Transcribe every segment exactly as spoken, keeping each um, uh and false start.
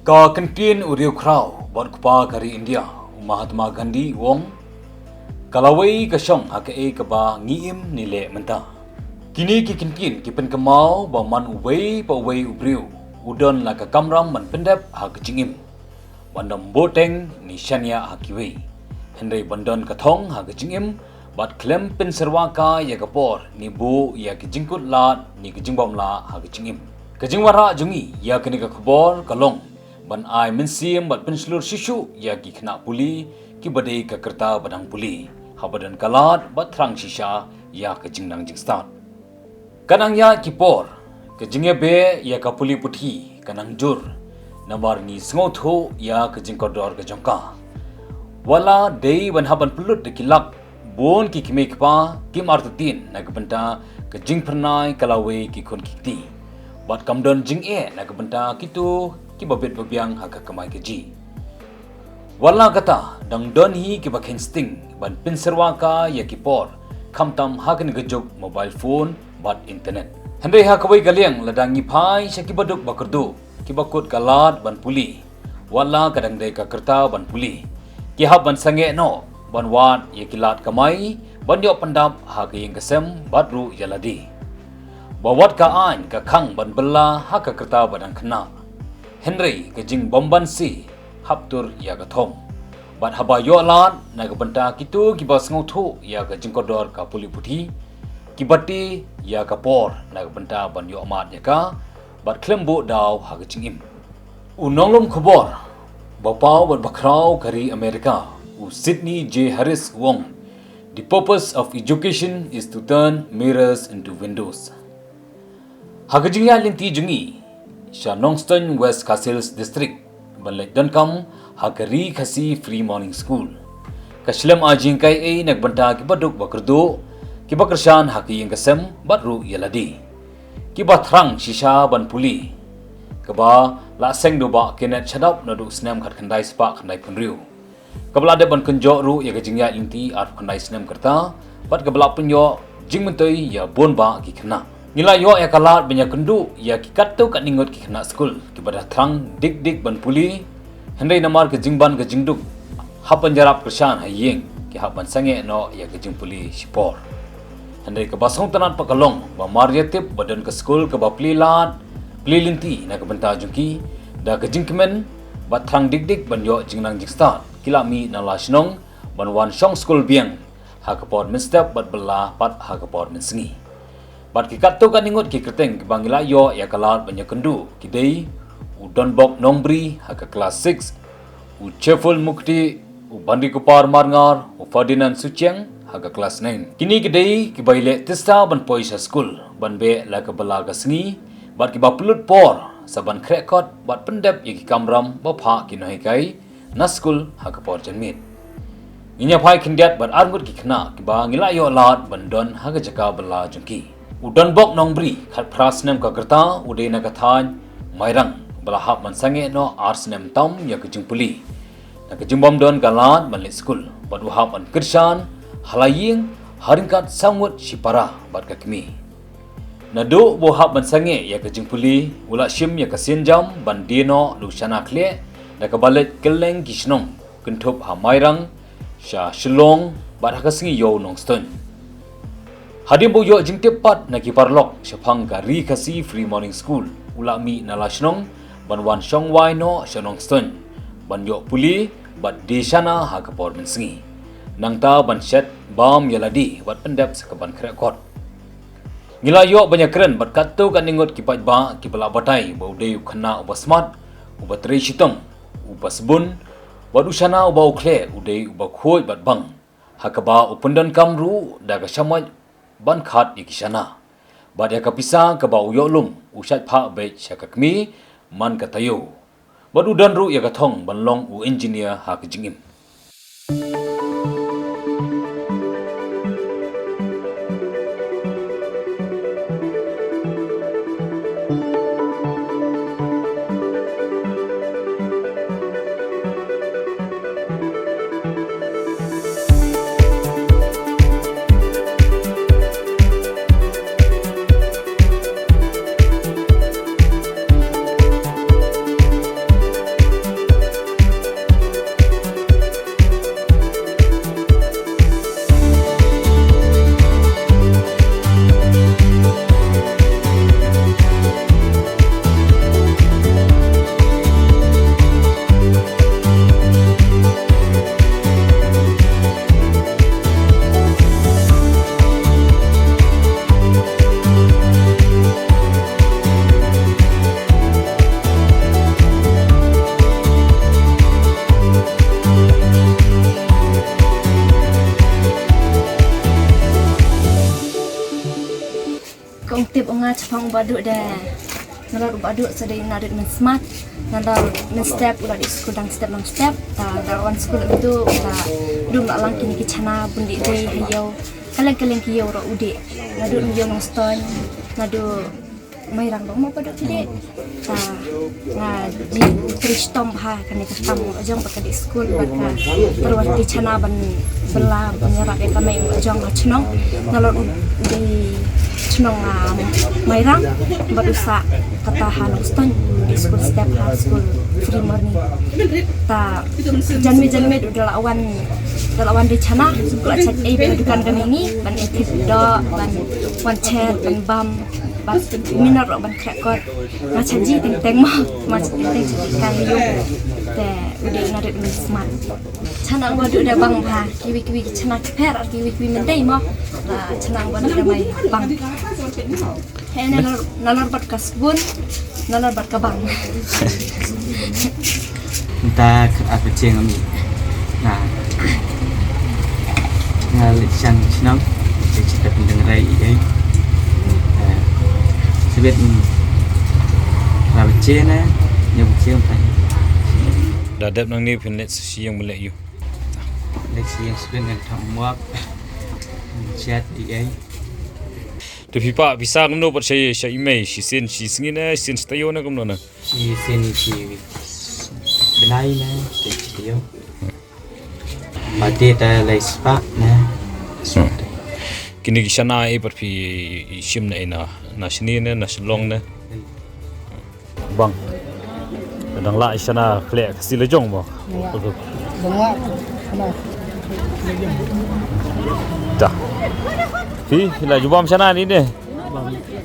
Ka kyntien u riewkhraw bad kpa ka ri India, u Mahatma Gandhi u ong, ka lawei ka shong ha kaei kaba ngi im ne leh mynta. Kine ki kyntien ki pynkynmaw ba man uwei pa uwei u briew u don la ka kamram ban pyndep ha ka jingim, ban ym bteng ne shaniah ha kiwei, hynrei ban don ka thong ha ka jingim, bad khlem pynsyrwa ka ïa ka por ne buh ïa ka jingkut lad ne ka jingbymlah ha ka jingim. Ka jingwanrah jong ngi ïa kane ka khubor ka long ban ai mynsiem bad pynshlur shisha ïa ki khynnah pule kiba dei ka rta ba dang pule, haba don ka lad bad thrang shisha ïa ka jingnang jingstad. Ka nang ïa ki por, ka jingïabeh ïa ka pule puthi ka nang jur, namar ngi sngewthuh ïa ka jingkordor ka jong ka. Wat la dei ban hap ban pynlut da ki lak, bun ki kmie kpa kim artatien na ka bynta ka jingphyrnai ka lawei ki khun ki kti, bad kam don jingeh na ka bynta kito kiba bit ba biang ha ka kamai kajih. Wat la kata, dang don hi kiba kheiñ sting ban pynsyrwa ka ïa ki por, khamtam ha kane ka juk mobile phone bad internet. Hynrei ha kawei ka liang, lada ngi phai sha kiba duk ba kyrduh, kiba kut ka lad ban pule, wat la ka dang dei ka rta ban pule, ki hap ban sangeh noh ban wad ïa ki lad kamai ban ïoh pyndap ha ka ïing ka sem bad ruh ïa lade. Ba wat ka aiñ ka khang ban bylla ha ka rta ba dang khynnah, hynrei ka jingbymbanse hap tur ïa ka thong. Bad haba ïoh lad na ka bynta kito kiba sngewthuh ïa ka jingkordor ka pule puthi, kiba tih ïa ka por na ka bynta ban ïoh mad ïa ka, bad khlem buh daw ha ka jingim. U nonglum khubor ba paw bad ba khraw ka ri America, u Sidney J Harris u ong, "The purpose of education is to turn mirrors into windows." Ha ka jingïaid lynti jong ngi sha Nongstoiñ, West Khasi Hills District, ban leit donkam ha ka Ri Khasi Free Morning School, ka shlem ai jingkyrkhu na ka bynta kiba duk ba kyrduh, kiba kyrshan ha ka ïing ka sem bad ruh ïa lade, kiba thrang shisha ban pule, kaba la seng da u Bah Kenneth Shadap naduh u snem khatkhyndai spah khyndaiphew hynriew, kaba la dep ban kynjoh ruh ïa ka jingïaid lynti arphew khyndai snem ka rta, bad kaba la pynïoh jingmyntoi ïa bun bah ki khynnah. Ngi la ïoh ïa ka lad ban ïakynduh ïa ki katto katne ngut ki khynnah skul kiba da thrang dik dik ban pule, hynrei namar ka jingban ka jingduk, hap ban ïarap kyrshan ha ïing, ki hap ban sangeh noh ïa ka jingpule shipor. Hynrei kaba sngewtynnat pat ka long ba mar ïa tip ba don ka skul kaba plie lad, plie lynti na ka bynta jong ki, da ka jingkmen bad thrang dik dik ban ïoh jingnang jingstad, ki la mih na la shnong ban wan shong skul biang ha ka por mynstep bad bylla pat ha ka por mynsngi. Bad ki katto katne ngut ki kyrteng kiba ngi la ïoh ïa ka lad ban ïakynduh ki dei u Donbok Nongbri ha ka klas six, u Cheful Mukti, u Bandikupar Marngar, u Ferdinand Suchiang ha ka klas nine. Kine ki dei kiba ïaleh tista ban poi sha skul ban beh la ka bylla ka sngi, bad kiba pynlut por sa ban khreh kot bad pyndep ïa ki kamram ba phah ki nonghikai na skul ha ka por janmiet. Ngin ïa phai khyndiat bad arngut ki khynnah kiba ngi la ïoh lad ban don ha ka jaka bylla jong ki. U Donbok Nongbri, khatphra snem ka rta, u dei na ka thaiñ Mairang, ba la hap ban sangeh noh ar snem tam ïa ka jingpule, na ka jingbym don ka lad ban leit skul, bad u hap ban kyrshan ha la ïing ha ryngkat saw ngut shipara bad ka kmie. Naduh ba u hap ban sangeh ïa ka jingpule, u la shim ïa ka sienjam ban die noh da u shana khleh, da kaba leit kylleng ki shnong, kynthup ha Mairang, sha Shillong, bad ha ka sngi ïew Nongstoiñ. Hadien ba u ïoh jingtip pat na ki paralok shaphang ka Ri Khasi Free Morning School, u la mih na la shnong ban wan shong wai noh sha Nongstoiñ, ban ïoh pule bad die shana ha ka por mynsngi, nangta ban shet bam ïa lade bad pyndep sa ka ban khreh kot. Ngi la ïoh ban ïakren bad katto katne ngut ki paidbah kiba la batai ba u dei u khynnah uba smat, uba trei shitom, uba sbun, bad u shana uba u khleh u dei uba khuid bad bang, ha kaba u pyndonkam ruh da ka shamoit ban khat ïa ki shana. Bad ïa ka pisa kaba u ïoh lum, u shait phah beit sha ka kmie man ka taïew. Bad u don ruh ïa ka thong ban long u engineer ha ka jingim. Shaphang u Bah Duh de, nalor u Bah Duh sa dei u nongrit mynsmart. Nalor mynstep u la dei skul dang step nang step. Ta da wan skul mynta u la dum la lang kine ki chana bun dei dei ha ïew. Kylleng kylleng ki ïew ruh u dei. Naduh ïew Nongstoiñ, naduh Mairang ruh mo Bah Duh ki dei. Ta nga ju trei shitom bha kane ka kam u la jong ba ka dei skul bad ka pyrshah dei chana ban bylla ban ïarap ïa ka mei u la jong ha chnong. Nalor u dei chnong, ah, Mairang bad u sah kata ha Nongstoiñ, dei skul step ha skul free morning. Ta janmiet janmiet u da la wan, da la wan dei chana, u la check ei ba dukan kane ni ban ei tip doh ban wan chet ban bam. Bad mynta ruh ban khreh kot. Nga cha ji teng teng mo. Nga cha teng teng cha ji ka ïew. Te u dei u nongrit mynsmart. Chana u Bah Duh da bang bha. Kiwei kiwei ki chana ki pher, kiwei kiwei myndai mo. La chana u Bah Duh da mai bang. He nalor, nalor bad ka sbun, nalor bad ka bang. Nta ka apa cheng ami. Na. Nga leit shan shnong, leit shan ta pyndeng rai i dei. Eh, sebet, mm, ra bache na, nya bache umpai. Da dep nangne phin leit sha ïing ba leh ïu. Leit sha ïing sebet ngan thang muak. Chat i dei. Te phi pa pisa kumno pat sha, sha i mei, shisien shisngi ne, shisien shi taïew ne kumno ne? Shisien shi bnai ne, shisien shi taïew. Ba te ta lai spah ne. Kine ki shana ei pat phi shim ne ei na, na shane ne, na Shillong ne? Bang. Dang lah i shana khleh ka sila jong mo. Dang lah shana khleh jong. Da. Phi, phi la ju bam shana ni ne.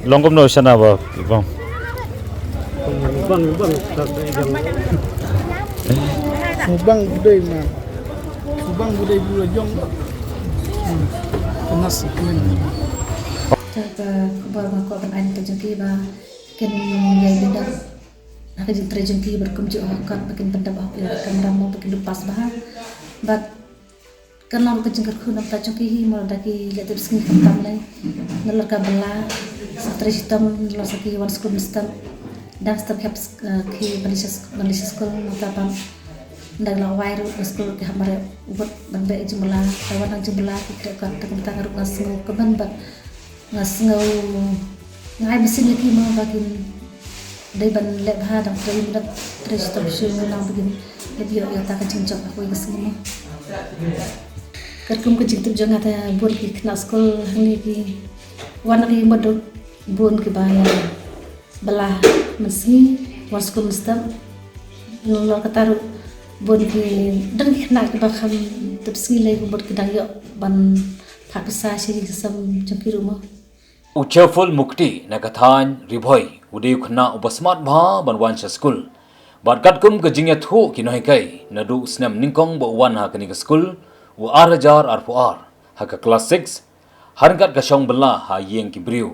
Long kumno shana ba phi bam. Bang, bang, bang, bang, bang, budai ma. Bang budai bula jong. Hmm. Panas. Kata khubor ba ko ban ain ta jong ki ba kin ïai bidar. Ha ka jingtrei jong ki bad kumjuh ha ka kat ba kin pyndap ha ka kamram mo ba kin dup pass bha. Bad kan long ka jingkyrkhu na ka bynta jong ki hi mo da ki leh tip sngi khamtam lei. Nalor ka bylla sa trei shitom nalor sa ki wan skul mynstep. Dang step hep, eh, ki ban leit sha sk-, ban leit sha skul nangta ban dang la wai ruh na skul ki hap mareh wut ban beh jingbylla. Ka wan dang jingbylla ki khreh kat ta kumta nga ruh nga sngew kmen bad nga sngew nga ai mynsiem ïa ki mo ba kin dei ban leh bha dang trei, dang trei shitom shuh nang ba kin leh ïoh ïa ta ka jingjop ha kawei ka sngi mo. Katkum ka jingtip jong nga te bun ki khynnah skul hangne ki wan na ki mot bun kiba ïa bylla mynsngi wan skul mynstep. Nalor kata ruh bun ki don ki khynnah kiba kham tip sngi lei ki mut ki dang ïoh ban phah pisa sha ki jingsem jong ki ruh mo. U Cheerful Mukti na ka thaiñ Ri Bhoi u dei u khynnah uba smat bha ban wan sha skul. Bad katkum ka jingïathuh ki nonghikai naduh u snem nyngkong ba u wan ha kane ka skul, u ar hajar arphew ar, ha ka klas six, ha ryngkat ka shong bylla ha ïing ki briew,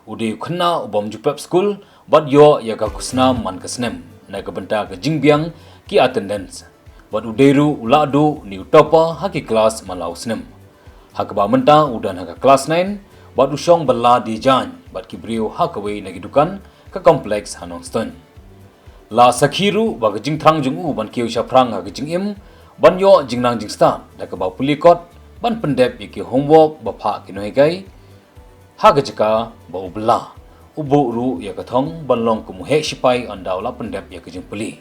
u dei u khynnah u bym ju pep skul bad ïoh ïa ka khusnam man ka snem na ka bynta ka jingbiang ki attendance. Bad u dei ruh u la duh ne u topper ha ki klas man la u snem. Ha kaba mynta u don ha ka klas nine bad u shong bylla die jaiñ bad ki briew ha kawei na ki dukan ka complex ha Nongstoiñ. La sakhi ruh ba ka jingthrang jong u ban kiew shaphrang ha ka jingim ban ïoh jingnang jingstad da kaba pule kot ban pyndep ïa ki homework ba phah ki nonghikai ha ka jaka ba u bylla, u buh ruh ïa ka thong ban long kum u heh shipai ynda u la pyndep ïa ka jingpule.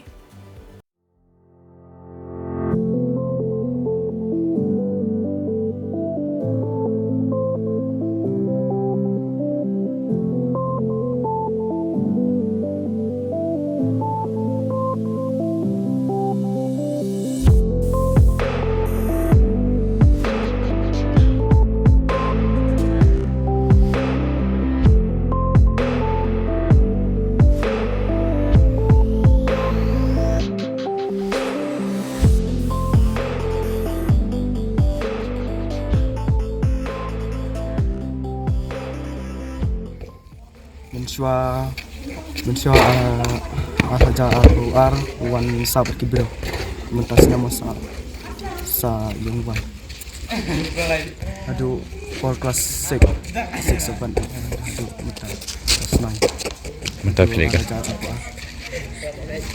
Mynshuwa, mynshuwa, ah, ar hajar arphew ar, u wan sah bad ki briew. Mynta snem u sah, sah ïing wan. Haduh por klas six, six, seven, haduh mynta. Mynta phi leh ka,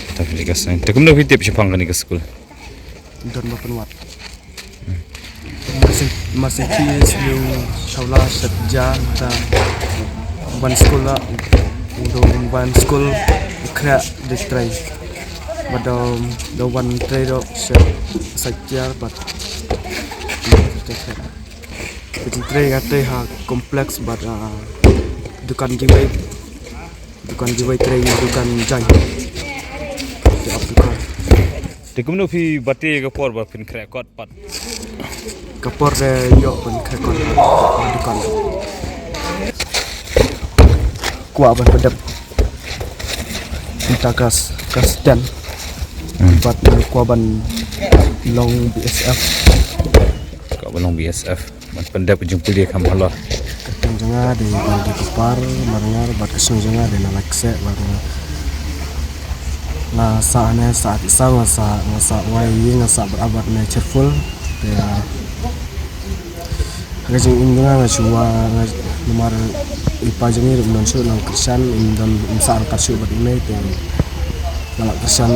mynta phi leh ka science. Te kumno phi tip shaphang kane ka skul? Don ba pynwad. Masi masi ki sliu shawla shat ja ta ban skul la. Udo ban skul kra de trei. Bad do do ban trei do shat shat ja bad. Piti trei nga trei ha complex bad, ah, dukan jiwei. Dukan jiwei trei dukan jai. Te ap dukan. Te kumno phi bati ka por ba phin khreh kot pat? Ka por de yo phin khreh kot ha dukan. Kwah ban pyndep. Mynta klas, klas ten. Hmm. Bad kwah ban long B S F. Kwah ban long B S F. Ban pyndep jingpule kham halor. Ka kyrteng jong nga dei Bandi Kupar Marngar bad ka shnong jong nga dei Nalai Kseh bad nga, nga sah ne sah ti sang nga sah, nga sah wai yi nga sah bad abat ne cheerful. Te ha ka jingim jong nga nga shu wa nga namar i pa jong ngi ruh non shu nang Khristan, im don im sah angkat shu bad ine te nga la Khristan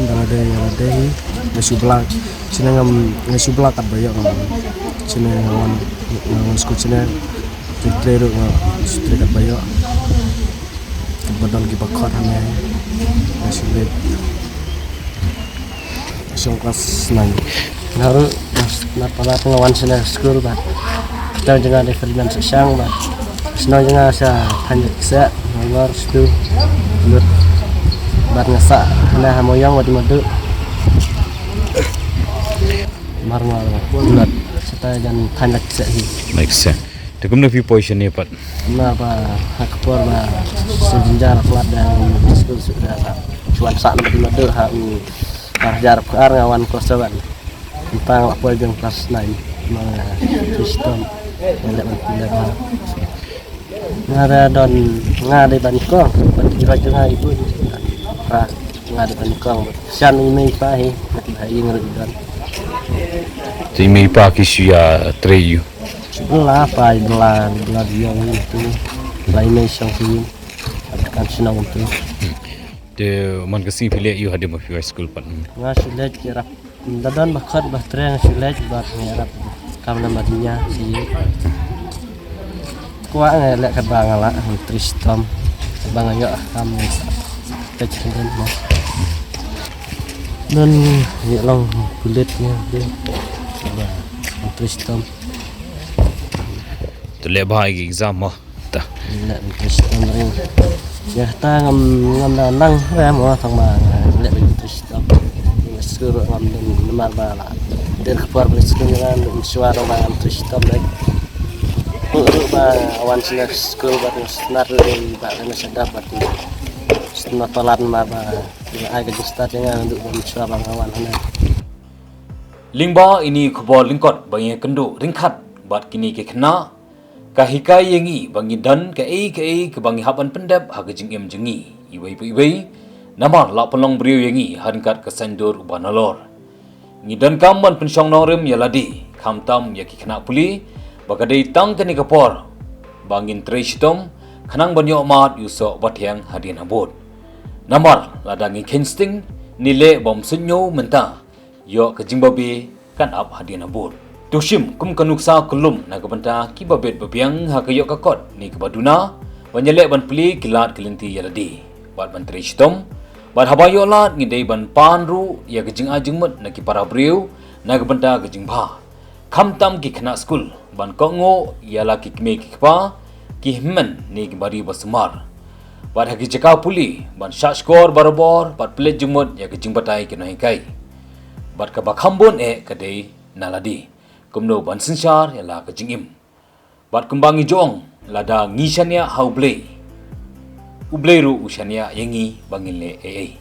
da lade da lade hi nga shu bla. Sine ngam nga shu bla kat ba ïoh ngam. Sine nga wan nga wan skul sine. Te trei ruh nga shu trei kat ba ïoh. Kat ba don ki ba khot hane nga shu leit. Shong klas nine. Nga ruh na palat nga wan sine skul bad. Kita jong nga dei Ferdinand Sashang bad. Shnong jong nga sha Thaiñ Kseh, Nongor, Sdu, Lut. Bad nga sah hane ha Moyang bad Madu. Marngar. Lut. Sata jan Thaiñ Kseh hi. Thaiñ Kseh. Te kumno phi poi shane pat? Na ba ha ka por ba shu jynjar khlad da skul shu da. Shu wan sah na Madu ha, mm, ar hajar ar nga wan klas seven. Mynta nga la poi biang klas nine. Ma nga Kriston. Nga leh ban leh ba. Nga da don nga dei ba nyngkong. Ban kira jong nga ibu. Ra nga dei ba nyngkong. Shan i mei pa hi. Nga ti ba i ngrut don. Te i mei i pa ki shu ïa trei ïa u? Bla pa i bla bla diong tu. Bla i mei shong hi. Kan shnong tu. Te man ka sngi phi leh ïa u hadien ba phi wai skul pat? Nga shu leh ïarap. Da don ba khot ba trei nga shu leh bad nga ïarap kam na ma dunya si. Kwah nga leh kat ba nga la Myntri Shitom. Ba nga ïoh kam ni sa. Te chen den mo. Don ïa long pulit ïa de. Ba Myntri Shitom. Te leh bha ïa ki exam mo. Ta. Leh Myntri Shitom ring. Ïa ta ngam ngam da nang re mo tang ba leh Myntri Shitom. Ïa skul ruh ngam dei namar ba la. Dei ka por ba skul ngam dei shuwa ruh ba Myntri Shitom dei. Ruh ruh ba wan sini skul ba tu snar ruh ba kena sadap ba tu. Snar palat ma ba ai ka jingstad ïa nga dei ba shuwa ba nga wan hana. Lyngba ine i khubor lyngkot ba ngi kynduh ryngkat bad kine ki khynnah, ka hikai ïa ngi ba ngi don kaei kaei kaba ngi hap ban pyndep ha ka jingim jong ngi iwei pa iwei. Namar la pynlong briew ïa ngi ha ryngkat ka saiñdur uba nalor. Ngi donkam ban pynshong nongrim ïa lade, khamtam ïa ki khynnah pule, ba ka dei tang kane ka por ba ngin trei shitom khnang ban ïoh mad ïa u soh bathiang hadien habud. Namar lada ngi kheiñ sting ne leh bym suidñiew mynta, ïoh ka jingbabe kan ap hadien habud. To shim kum ka nuksa kyllum na ka bynta kiba bit ba biang ha ka ïoh ka kot ne kaba duna ban ïaleh ban plie ki lad ki lynti ïa lade bad ban trei shitom. Bad haba ïoh lad ngi dei ban pan ruh ïa ka jingai jingmut na ki para briew na ka bynta ka jingbha. Khamtam ki khynnah skul ban kohnguh ïa la ki kmie ki kpa, ki hynmen ne ki bari ba sumar. Bad ha ki jaka pule ban shah shkor barabor bad pynleit jingmut ïa ka jingbatai ki nonghikai. Bad kaba kham bun eh ka dei na lade kumno ban synshar ïa la ka jingim. Bad kumba ngi ju ong, lada ngi shaniah ha U Blei, U Blei ruh u shaniah ïa ngi ba ngin leh ei ei.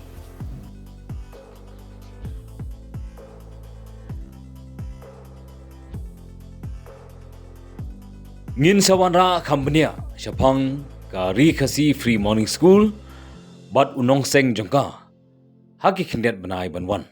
Ngin sa wanrah kham bniah shaphang ka Ri Khasi Free Morning School bad u nongseng jong ka ha ki khyndiat bnai ban wan.